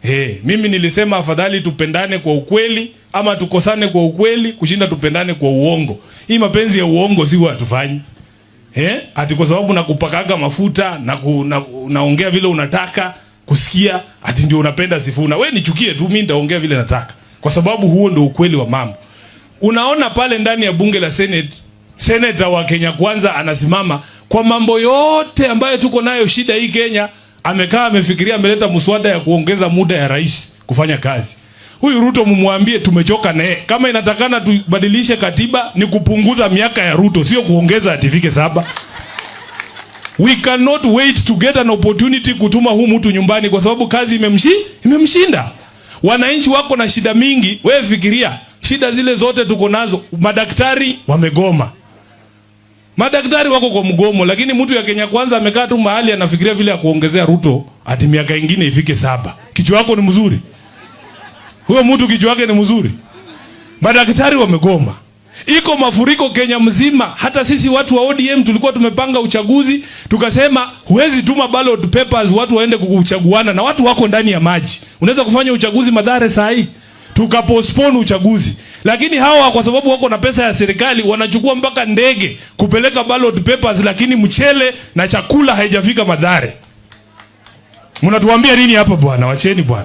Hey, mimi nilisema afadhali tupendane kwa ukweli ama tukosane kwa ukweli kushinda tupendane kwa uongo. Hii mapenzi ya uongo si hatufanyi. Eh? Ati kwa sababu nakupakaga mafuta na naongea vile unataka kusikia, ati ndio unapenda Sifuna. We nichukie tu, mimi nitaongea vile nataka. Kwa sababu huo ndio ukweli wa mambo. Unaona pale ndani ya bunge la Senate, senator wa Kenya Kwanza anasimama kwa mambo yote ambayo tuko nayo shida hii Kenya, amekaa amefikiria, ameleta mswada ya kuongeza muda ya rais kufanya kazi. Huyu Ruto mumwambie tumechoka naye. Kama inatakana tubadilishe katiba ni kupunguza miaka ya Ruto, sio kuongeza ati ifike 7. We cannot wait to get an opportunity kutuma huu mtu nyumbani kwa sababu kazi imemshinda. Wananchi wako na shida mingi. Wewe fikiria shida zile zote tuko nazo. Madaktari wamegoma. Madaktari wako kwa mgomo, lakini mtu ya Kenya Kwanza amekaa tu mahali anafikiria vile ya kuongezea Ruto ati miaka ingine ifike 7. Kichwa wako ni mzuri? Huyo mtu kichwa wake ni mzuri? Madaktari wamegoma. Iko mafuriko Kenya mzima. Hata sisi watu wa ODM tulikuwa tumepanga uchaguzi, tukasema huwezi tuma ballot papers watu waende kuchaguana na watu wako ndani ya maji. Unaweza kufanya uchaguzi Mathare saa hii? Tukapostpone uchaguzi. Lakini hawa kwa sababu wako na pesa ya serikali wanachukua mpaka ndege kupeleka ballot papers, lakini mchele na chakula haijafika Mathare. Mnatuambia nini hapa bwana? Wacheni bwana.